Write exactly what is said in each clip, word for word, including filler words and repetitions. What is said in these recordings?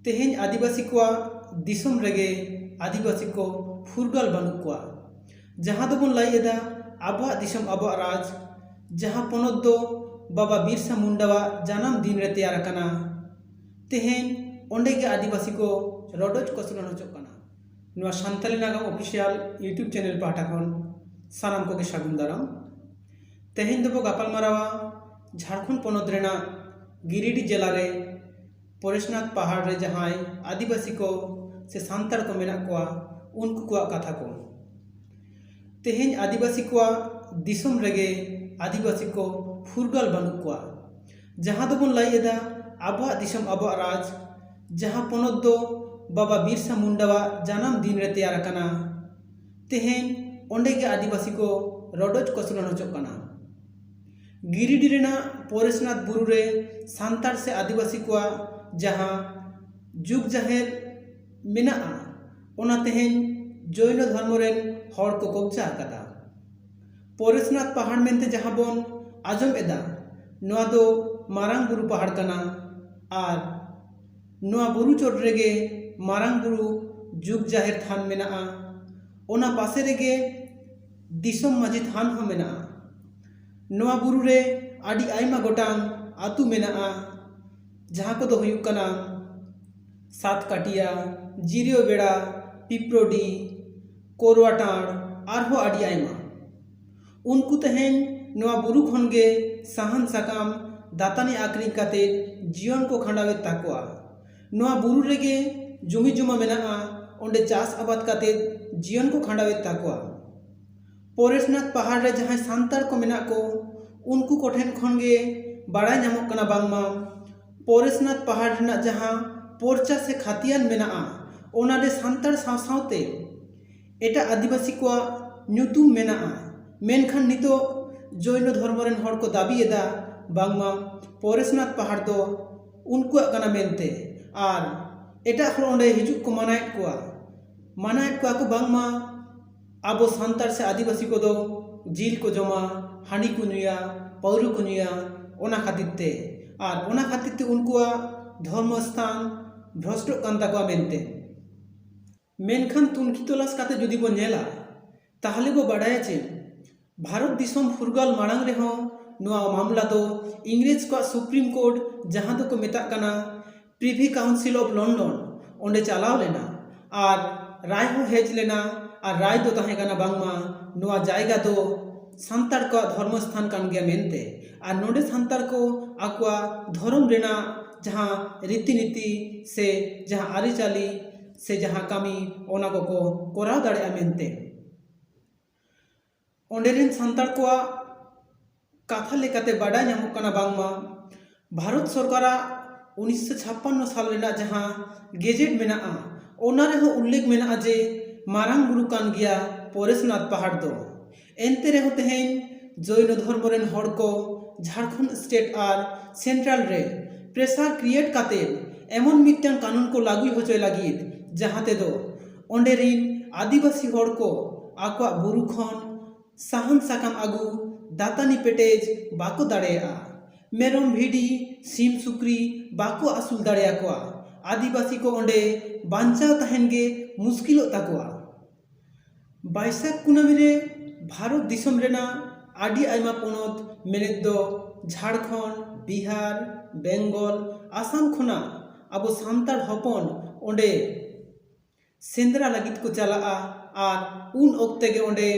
ᱛᱮᱦᱮᱧ ᱟᱹᱫᱤᱵᱟᱹᱥᱤ ᱠᱚᱣᱟᱜ ᱫᱤᱥᱚᱢ ᱨᱮᱜᱮ ᱟᱹᱫᱤᱵᱟᱹᱥᱤ ᱠᱚ ᱯᱷᱩᱨᱜᱟᱹᱞ ᱵᱟᱹᱱᱩᱜ ᱠᱚᱣᱟ᱾ ᱡᱟᱦᱟᱸ ᱫᱚᱵᱚᱱ ᱞᱟᱹᱭ ᱮᱫᱟ ᱟᱵᱚᱣᱟᱜ ᱫᱤᱥᱚᱢ ᱟᱵᱚᱣᱟᱜ ᱨᱟᱡᱽ, ᱡᱟᱦᱟᱸ ᱯᱚᱱᱚᱛ ᱫᱚ ᱵᱟᱵᱟ ᱵᱤᱨᱥᱟ ᱢᱩᱱᱰᱟᱣᱟᱜ ᱡᱟᱱᱟᱢ ᱫᱤᱱ ᱨᱮ ᱛᱮᱭᱟᱨ ᱟᱠᱟᱱᱟ, ᱛᱮᱦᱮᱧ ᱚᱸᱰᱮ ᱜᱮ ᱟᱹᱫᱤᱵᱟᱹᱥᱤ ᱠᱚ ᱨᱚᱰᱚᱡ ᱠᱚᱪᱞᱚᱱ ᱦᱚᱪᱚᱜ ᱠᱟᱱᱟ᱾ ᱱᱚᱣᱟ ᱥᱟᱱᱛᱟᱞᱤ ᱱᱟᱜᱟᱢ ᱚᱯᱷᱤᱥᱤᱭᱟᱞ YouTube ᱪᱮᱱᱮᱞ ᱯᱟᱦᱴᱟ ᱠᱷᱚᱱ ᱥᱟᱱᱟᱢ ᱠᱚᱜᱮ ᱥᱟᱹᱜᱩᱱ ᱫᱟᱨᱟᱢ᱾ ᱛᱮᱦᱮᱧ ᱫᱚᱵᱚ ᱜᱟᱯᱟᱞ ᱢᱟᱨᱟᱣᱟ ᱡᱷᱟᱲᱠᱷᱚᱸᱰ ᱯᱚᱱᱚᱛ ᱨᱮᱱᱟᱜ ᱜᱤᱨᱤᱰᱤ ᱡᱮᱞᱟ ᱨᱮ ᱯᱚᱨᱮᱥᱱᱟᱛᱷ ᱯᱟᱦᱟᱲ ᱨᱮ ᱡᱟᱦᱟᱸᱭ ᱟᱹᱫᱤᱵᱟᱹᱥᱤ ᱠᱚ ᱥᱮ ᱥᱟᱱᱛᱟᱲ ᱠᱚ ᱢᱮᱱᱟᱜ ᱠᱚᱣᱟ, ᱩᱱᱠᱩ ᱠᱚᱣᱟᱜ ᱠᱟᱛᱷᱟ ᱠᱚ᱾ ᱛᱮᱦᱮᱧ ᱟᱹᱫᱤᱵᱟᱹᱥᱤ ᱠᱚᱣᱟᱜ ᱫᱤᱥᱚᱢ ᱨᱮᱜᱮ ᱟᱹᱫᱤᱵᱟᱹᱥᱤ ᱠᱚ ᱯᱷᱩᱨᱜᱟᱹᱞ ᱵᱟᱹᱱᱩᱜ ᱠᱚᱣᱟ᱾ ᱡᱟᱦᱟᱸ ᱫᱚᱵᱚᱱ ᱞᱟᱹᱭ ᱮᱫᱟ ᱟᱵᱚᱣᱟᱜ ᱫᱤᱥᱚᱢ ᱟᱵᱚᱣᱟᱜ ᱨᱟᱡᱽ, ᱡᱟᱦᱟᱸ ᱯᱚᱱᱚᱛ ᱫᱚ ᱵᱟᱵᱟ ᱵᱤᱨᱥᱟ ᱢᱩᱱᱰᱟᱣᱟᱜ ᱡᱟᱱᱟᱢ ᱫᱤᱱ ᱨᱮ ᱛᱮᱭᱟᱨ ᱟᱠᱟᱱᱟ, ᱛᱮᱦᱮᱧ ᱚᱸᱰᱮ ᱜᱮ ᱟᱹᱫᱤᱵᱟᱹᱥᱤ ᱠᱚ ᱨᱚᱰᱚᱡ ᱠᱚᱪᱞᱚᱱ ᱦᱚᱪᱚᱜ ᱠᱟᱱᱟ᱾ ᱜᱤᱨᱤᱰᱤ ᱨᱮᱱᱟᱜ ᱯᱚᱨᱮᱥᱱᱟᱛᱷ ᱵᱩᱨᱩ ᱨᱮ ᱥᱟᱱᱛᱟᱲ ᱥᱮ ᱟᱹᱫᱤᱵᱟᱹᱥᱤ ᱠᱚᱣᱟᱜ ᱡᱟᱦᱟᱸ ᱡᱩᱜᱽ ᱡᱟᱦᱮᱨ ᱢᱮᱱᱟᱜᱼᱟ, ᱚᱱᱟ ᱛᱮᱦᱮᱧ ᱡᱚᱭᱱᱚ ᱫᱷᱚᱨᱢᱚ ᱨᱮᱱ ᱦᱚᱲ ᱠᱚ ᱠᱚᱵᱡᱟ ᱟᱠᱟᱫᱟ᱾ ᱯᱚᱨᱮᱥᱱᱟᱛᱷ ᱯᱟᱦᱟᱲ ᱢᱮᱱᱛᱮ ᱡᱟᱦᱟᱸ ᱵᱚᱱ ᱟᱸᱡᱚᱢ ᱮᱫᱟ, ᱱᱚᱣᱟ ᱫᱚ ᱢᱟᱨᱟᱝ ᱵᱩᱨᱩ ᱯᱟᱦᱟᱲ ᱠᱟᱱᱟ᱾ ᱟᱨ ᱱᱚᱣᱟ ᱵᱩᱨᱩ ᱪᱚᱴ ᱨᱮᱜᱮ ᱢᱟᱨᱟᱝ ᱵᱩᱨᱩ ᱡᱩᱜᱽ ᱡᱟᱦᱮᱨ ᱛᱷᱟᱱ ᱢᱮᱱᱟᱜᱼᱟ᱾ ᱚᱱᱟ ᱯᱟᱥᱮ ᱨᱮᱜᱮ ᱫᱤᱥᱚᱢ ᱢᱟᱹᱡᱷᱤ ᱛᱷᱟᱱ ᱦᱚᱸ ᱢᱮᱱᱟᱜᱼᱟ᱾ ᱱᱚᱣᱟ ᱵᱩᱨᱩ ᱨᱮ ᱟᱹᱰᱤ ᱟᱭᱢᱟ ᱜᱚᱴᱟᱝ ᱟᱹᱛᱩ ᱢᱮᱱᱟᱜᱼᱟ, ᱡᱟᱦᱟᱸ ᱠᱚᱫᱚ ᱦᱩᱭᱩᱜ ᱠᱟᱱᱟ ᱥᱟᱛᱠᱟᱴᱤᱭᱟ, ᱡᱤᱨᱤᱭᱚ ᱵᱮᱲᱟ, ᱯᱤᱯᱨᱚᱰᱤ, ᱠᱳᱨᱣᱟᱴᱟᱲ, ᱟᱨᱦᱚᱸ ᱟᱹᱰᱤ ᱟᱭᱢᱟ᱾ ᱩᱱᱠᱩ ᱛᱮᱦᱮᱧ ᱱᱚᱣᱟ ᱵᱩᱨᱩ ᱠᱷᱚᱱ ᱜᱮ ᱥᱟᱦᱟᱱ ᱥᱟᱠᱟᱢ ᱫᱟᱹᱛᱟᱹᱱᱤ ᱟᱠᱷᱨᱤᱧ ᱠᱟᱛᱮ ᱡᱤᱭᱚᱱ ᱠᱚ ᱠᱷᱟᱸᱰᱟᱣᱮᱫ ᱛᱟᱠᱚᱣᱟ᱾ ᱱᱚᱣᱟ ᱵᱩᱨᱩ ᱨᱮᱜᱮ ᱡᱩᱢᱤ ᱡᱚᱢᱟ ᱢᱮᱱᱟᱜᱼᱟ, ᱚᱸᱰᱮ ᱪᱟᱥ ᱟᱵᱟᱫ ᱠᱟᱛᱮ ᱡᱤᱭᱚᱱ ᱠᱚ ᱠᱷᱟᱸᱰᱟᱣᱮᱫ ᱛᱟᱠᱚᱣᱟ᱾ ᱯᱚᱨᱮᱥᱱᱟᱛᱷ ᱯᱟᱦᱟᱲ ᱨᱮ ᱡᱟᱦᱟᱸᱭ ᱥᱟᱱᱛᱟᱲ ᱠᱚ ᱢᱮᱱᱟᱜ ᱠᱚ, ᱩᱱᱠᱩ ᱠᱚᱴᱷᱮᱱ ᱠᱷᱚᱱ ᱜᱮ ᱵᱟᱲᱟᱭ ᱧᱟᱢᱚᱜ ᱠᱟᱱᱟ ᱵᱟᱝᱢᱟ ᱯᱚᱨᱮᱥᱱᱟᱛᱷ ᱯᱟᱦᱟᱲ ᱨᱮᱱᱟᱜ ᱡᱟᱦᱟᱸ ᱯᱚᱨᱪᱟ ᱥᱮ ᱠᱷᱟᱛᱤᱭᱟᱱ ᱢᱮᱱᱟᱜᱼᱟ, ᱚᱱᱟ ᱨᱮ ᱥᱟᱱᱛᱟᱲ ᱥᱟᱶ ᱥᱟᱶᱛᱮ ᱮᱴᱟᱜ ᱟᱹᱫᱤᱵᱟᱹᱥᱤ ᱠᱚᱣᱟᱜ ᱧᱩᱛᱩᱢ ᱢᱮᱱᱟᱜᱼᱟ᱾ ᱢᱮᱱᱠᱷᱟᱱ ᱱᱤᱛᱚᱜ ᱡᱚᱭᱱᱚ ᱫᱷᱚᱨᱢᱚ ᱨᱮᱱ ᱦᱚᱲ ᱠᱚ ᱫᱟᱹᱵᱤᱭᱮᱫᱟ ᱵᱟᱝᱢᱟ ᱯᱚᱨᱮᱥᱱᱟᱛᱷ ᱯᱟᱦᱟᱲ ᱫᱚ ᱩᱱᱠᱩᱣᱟᱜ ᱠᱟᱱᱟ ᱢᱮᱱᱛᱮ, ᱟᱨ ᱮᱴᱟᱜ ᱦᱚᱲ ᱚᱸᱰᱮ ᱦᱤᱡᱩᱜ ᱠᱚ ᱢᱟᱱᱟᱭᱮᱫ ᱠᱚᱣᱟ᱾ ᱢᱟᱱᱟᱭᱮᱫ ᱠᱚᱣᱟ ᱠᱚ ᱵᱟᱝᱢᱟ ᱟᱵᱚ ᱥᱟᱱᱛᱟᱲ ᱥᱮ ᱟᱹᱫᱤᱵᱟᱹᱥᱤ ᱠᱚᱫᱚ ᱡᱤᱞ ᱠᱚ ᱡᱚᱢᱟ, ᱦᱟᱺᱰᱤ ᱠᱚ ᱧᱩᱭᱟ, ᱯᱟᱹᱣᱨᱟᱹ ᱠᱚ ᱧᱩᱭᱟ, ᱚᱱᱟ ᱠᱷᱟᱹᱛᱤᱨ ᱛᱮ᱾ ᱟᱨ ᱚᱱᱟ ᱠᱷᱟᱹᱛᱤᱨ ᱛᱮ ᱩᱱᱠᱩᱣᱟᱜ ᱫᱷᱚᱨᱢᱚ ᱥᱛᱷᱟᱱ ᱵᱷᱨᱚᱥᱴᱚᱜ ᱠᱟᱱ ᱛᱟᱠᱚᱣᱟ ᱢᱮᱱᱛᱮ᱾ ᱢᱮᱱᱠᱷᱟᱱ ᱛᱩᱱᱠᱷᱤ ᱛᱚᱞᱟᱥ ᱠᱟᱛᱮ ᱡᱩᱫᱤ ᱵᱚᱱ ᱧᱮᱞᱟ, ᱛᱟᱦᱞᱮ ᱵᱚ ᱵᱟᱰᱟᱭᱟ ᱡᱮ ᱵᱷᱟᱨᱚᱛ ᱫᱤᱥᱚᱢ ᱯᱷᱩᱨᱜᱟᱹᱞ ᱢᱟᱲᱟᱝ ᱨᱮᱦᱚᱸ ᱱᱚᱣᱟ ᱢᱟᱢᱞᱟ ᱫᱚ ᱤᱝᱨᱮᱡᱽ ᱠᱚᱣᱟᱜ ᱥᱩᱯᱨᱤᱢ ᱠᱳᱨᱴ, ᱡᱟᱦᱟᱸ ᱫᱚᱠᱚ ᱢᱮᱛᱟᱜ ᱠᱟᱱᱟ ᱯᱨᱤᱵᱷᱤ ᱠᱟᱣᱩᱱᱥᱤᱞ ᱚᱯᱷ ᱞᱚᱱᱰᱚᱱ, ᱚᱸᱰᱮ ᱪᱟᱞᱟᱣ ᱞᱮᱱᱟ ᱟᱨ ᱨᱟᱭ ᱦᱚᱸ ᱦᱮᱡ ᱞᱮᱱᱟ᱾ ᱟᱨ ᱨᱟᱭ ᱫᱚ ᱛᱟᱦᱮᱸ ᱠᱟᱱᱟ ᱵᱟᱝᱢᱟ ᱱᱚᱣᱟ ᱡᱟᱭᱜᱟ ᱫᱚ ᱥᱟᱱᱛᱟᱲ ᱠᱚᱣᱟᱜ ᱫᱷᱚᱨᱢᱚ ᱥᱛᱷᱟᱱ ᱠᱟᱱ ᱜᱮᱭᱟ ᱢᱮᱱᱛᱮ, ᱟᱨ ᱱᱚᱰᱮ ᱥᱟᱱᱛᱟᱲ ᱠᱚ ᱟᱠᱚᱣᱟᱜ ᱫᱷᱚᱨᱚᱢ ᱨᱮᱱᱟᱜ ᱡᱟᱦᱟᱸ ᱨᱤᱛᱤ ᱱᱤᱛᱤ ᱥᱮ ᱡᱟᱦᱟᱸ ᱟᱹᱨᱤᱪᱟᱹᱞᱤ ᱥᱮ ᱡᱟᱦᱟᱸ ᱠᱟᱹᱢᱤ, ᱚᱱᱟ ᱠᱚᱠᱚ ᱠᱚᱨᱟᱣ ᱫᱟᱲᱮᱭᱟᱜᱼᱟ ᱢᱮᱱᱛᱮ᱾ ᱚᱸᱰᱮ ᱨᱮᱱ ᱥᱟᱱᱛᱟᱲ ᱠᱚᱣᱟᱜ ᱠᱟᱛᱷᱟ ᱞᱮᱠᱟᱛᱮ ᱵᱟᱰᱟᱭ ᱧᱟᱢᱚᱜ ᱠᱟᱱᱟ ᱵᱟᱝᱢᱟ ᱵᱷᱟᱨᱚᱛ ᱥᱚᱨᱠᱟᱨᱟᱜ ᱩᱱᱤᱥᱥᱚ ᱪᱷᱟᱯᱯᱟᱱᱱᱚ ᱥᱟᱞ ᱨᱮᱱᱟᱜ ᱡᱟᱦᱟᱸ ᱜᱮᱡᱮᱴ ᱢᱮᱱᱟᱜᱼᱟ, ᱚᱱᱟ ᱨᱮᱦᱚᱸ ᱩᱞᱞᱮᱠᱷ ᱢᱮᱱᱟᱜᱼᱟ ᱡᱮ ᱢᱟᱨᱟᱝ ᱵᱩᱨᱩ ᱠᱟᱱ ᱜᱮᱭᱟ ᱯᱚᱨᱮᱥᱱᱟᱛᱷ ᱯᱟᱦᱟᱲ ᱫᱚ᱾ ᱮᱱᱛᱮ ᱨᱮᱦᱚᱸ ᱛᱮᱦᱮᱧ ᱡᱚᱭᱱᱚ ᱫᱷᱚᱨᱢᱚ ᱨᱮᱱ ᱦᱚᱲ ᱠᱚ ᱡᱷᱟᱲᱠᱷᱚᱸᱰ ᱥᱴᱮᱴ ᱟᱨ ᱥᱮᱱᱴᱨᱟᱞ ᱨᱮ ᱯᱨᱮᱥᱟᱨ ᱠᱨᱤᱭᱮᱴ ᱠᱟᱛᱮ ᱮᱢᱚᱱ ᱢᱤᱫᱴᱟᱝ ᱠᱟᱹᱱᱩᱱ ᱠᱚ ᱞᱟᱹᱜᱩᱭ ᱦᱚᱪᱚᱭ ᱞᱟᱹᱜᱤᱫ, ᱡᱟᱦᱟᱸ ᱛᱮᱫᱚ ᱚᱸᱰᱮ ᱨᱤᱱ ᱟᱹᱫᱤᱵᱟᱹᱥᱤ ᱦᱚᱲ ᱠᱚ ᱟᱠᱚᱣᱟᱜ ᱵᱩᱨᱩ ᱠᱷᱚᱱ ᱥᱟᱦᱟᱱ ᱥᱟᱠᱟᱢ ᱟᱹᱜᱩ, ᱫᱟᱹᱛᱟᱹᱱᱤ ᱯᱮᱴᱮᱡ ᱵᱟᱠᱚ ᱫᱟᱲᱮᱭᱟᱜᱼᱟ᱾ ᱢᱮᱨᱚᱢ, ᱵᱷᱤᱰᱤ, ᱥᱤᱢ, ᱥᱩᱠᱨᱤ ᱵᱟᱠᱚ ᱟᱹᱥᱩᱞ ᱫᱟᱲᱮᱭᱟᱠᱚᱣᱟ᱾ ᱟᱹᱫᱤᱵᱟᱹᱥᱤ ᱠᱚ ᱚᱸᱰᱮ ᱵᱟᱧᱪᱟᱣ ᱛᱟᱦᱮᱱ ᱜᱮ ᱢᱩᱥᱠᱤᱞᱚᱜ ᱛᱟᱠᱚᱣᱟ᱾ ᱵᱟᱭᱥᱟᱠᱷ ᱠᱩᱱᱟᱹᱢᱤ ᱨᱮ ᱵᱷᱟᱨᱚᱛ ᱫᱤᱥᱚᱢ ᱨᱮᱱᱟᱜ ᱟᱹᱰᱤ ᱟᱭᱢᱟ ᱯᱚᱱᱚᱛ, ᱢᱮᱱᱮᱫ ᱫᱚ ᱡᱷᱟᱲᱠᱷᱚᱸᱰ, ᱵᱤᱦᱟᱨ, ᱵᱮᱝᱜᱚᱞ, ᱟᱥᱟᱢ ᱠᱷᱚᱱᱟᱜ ᱟᱵᱚ ᱥᱟᱱᱛᱟᱲ ᱦᱚᱯᱚᱱ ᱚᱸᱰᱮ ᱥᱮᱸᱫᱽᱨᱟ ᱞᱟᱹᱜᱤᱫ ᱠᱚ ᱪᱟᱞᱟᱜᱼᱟ᱾ ᱟᱨ ᱩᱱ ᱚᱠᱛᱮ ᱜᱮ ᱚᱸᱰᱮ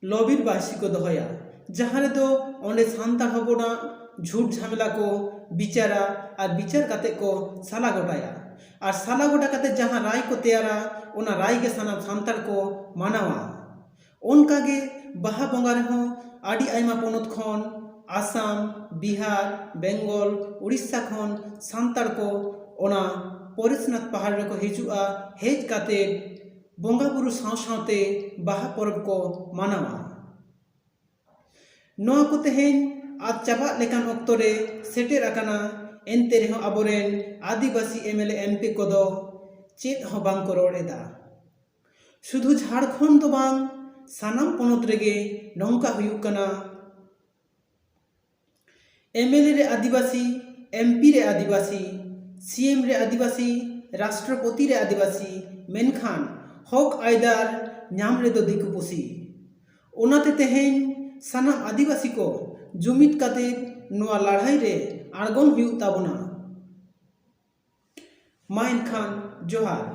ᱞᱚᱵᱤᱨ ᱵᱟᱭᱥᱤ ᱠᱚ ᱫᱚᱦᱚᱭᱟ, ᱡᱟᱦᱟᱸ ᱨᱮᱫᱚ ᱚᱸᱰᱮ ᱥᱟᱱᱛᱟᱲ ᱦᱚᱯᱚᱱᱟᱜ ᱡᱷᱩᱴ ᱡᱷᱟᱢᱮᱞᱟ ᱠᱚ ᱵᱤᱪᱟᱹᱨᱟ ᱟᱨ ᱵᱤᱪᱟᱹᱨ ᱠᱟᱛᱮ ᱠᱚ ᱥᱟᱞᱟ ᱜᱚᱴᱟᱭᱟ᱾ ᱟᱨ ᱥᱟᱞᱟ ᱜᱚᱴᱟ ᱠᱟᱛᱮ ᱡᱟᱦᱟᱸ ᱨᱟᱭ ᱠᱚ ᱛᱮᱭᱟᱨᱟ, ᱚᱱᱟ ᱨᱟᱭ ᱜᱮ ᱥᱟᱱᱟᱢ ᱥᱟᱱᱛᱟᱲ ᱠᱚ ᱢᱟᱱᱟᱣᱟ᱾ ᱚᱱᱠᱟᱜᱮ ᱵᱟᱦᱟ ᱵᱚᱸᱜᱟ ᱨᱮᱦᱚᱸ ᱟᱹᱰᱤ ᱟᱭᱢᱟ ᱯᱚᱱᱚᱛ ᱠᱷᱚᱱ, ᱟᱥᱟᱢ, ᱵᱤᱦᱟᱨ, ᱵᱮᱝᱜᱚᱞ, ᱩᱲᱤᱥᱥᱟ ᱠᱷᱚᱱ ᱥᱟᱱᱛᱟᱲ ᱠᱚ ᱚᱱᱟ ᱯᱚᱨᱮᱥᱱᱟᱛᱷ ᱯᱟᱦᱟᱲ ᱨᱮᱠᱚ ᱦᱤᱡᱩᱜᱼᱟ᱾ ᱦᱮᱡ ᱠᱟᱛᱮ ᱵᱚᱸᱜᱟ ᱵᱩᱨᱩ ᱥᱟᱶ ᱥᱟᱶᱛᱮ ᱵᱟᱦᱟ ᱯᱚᱨᱚᱵᱽ ᱠᱚ ᱢᱟᱱᱟᱣᱟ᱾ ᱱᱚᱣᱟ ᱠᱚ ᱛᱮᱦᱮᱧ ᱟᱫ ᱪᱟᱵᱟᱜ ᱞᱮᱠᱟᱱ ᱚᱠᱛᱚ ᱨᱮ ᱥᱮᱴᱮᱨ ᱟᱠᱟᱱᱟ᱾ ᱮᱱᱛᱮ ᱨᱮᱦᱚᱸ ᱟᱵᱚᱨᱮᱱ ᱟᱹᱫᱤᱵᱟᱹᱥᱤ M L A, M P ᱠᱚᱫᱚ ᱪᱮᱫ ᱦᱚᱸ ᱵᱟᱝ ᱠᱚ ᱨᱚᱲ ᱮᱫᱟ᱾ ᱥᱩᱫᱷᱩ ᱡᱷᱟᱲᱠᱷᱚᱸᱰ ᱫᱚ ᱵᱟᱝ, ᱥᱟᱱᱟᱢ ᱯᱚᱱᱚᱛ ᱨᱮᱜᱮ ᱱᱚᱝᱠᱟ ᱦᱩᱭᱩᱜ ᱠᱟᱱᱟ᱾ ᱮᱢ ᱮᱞ ᱮ ᱨᱮ ᱟᱹᱫᱤᱵᱟᱹᱥᱤ, ᱮᱢ ᱯᱤ ᱨᱮ ᱟᱹᱫᱤᱵᱟᱹᱥᱤ, ᱥᱤ ᱮᱢ ᱨᱮ ᱟᱹᱫᱤᱵᱟᱹᱥᱤ, ᱨᱟᱥᱴᱨᱚᱯᱚᱛᱤ ᱨᱮ ᱟᱹᱫᱤᱵᱟᱹᱥᱤ, ᱢᱮᱱᱠᱷᱟᱱ ᱦᱚᱠ ᱟᱹᱭᱫᱟᱹᱨ ᱧᱟᱢ ᱨᱮᱫᱚ ᱫᱤᱠᱩ ᱯᱩᱥᱤ᱾ ᱚᱱᱟᱛᱮ ᱛᱮᱦᱮᱧ ᱥᱟᱱᱟᱢ ᱟᱹᱫᱤᱵᱟᱹᱥᱤ ᱠᱚ ᱡᱩᱢᱤᱫ ᱠᱟᱛᱮ ᱱᱚᱣᱟ ᱞᱟᱹᱲᱦᱟᱹᱭ ᱨᱮ ᱟᱬᱜᱚᱱ ᱦᱩᱭᱩᱜ ᱛᱟᱵᱚᱱᱟ᱾ ᱢᱟ ᱮᱱᱠᱷᱟᱱ ᱡᱚᱦᱟᱨ᱾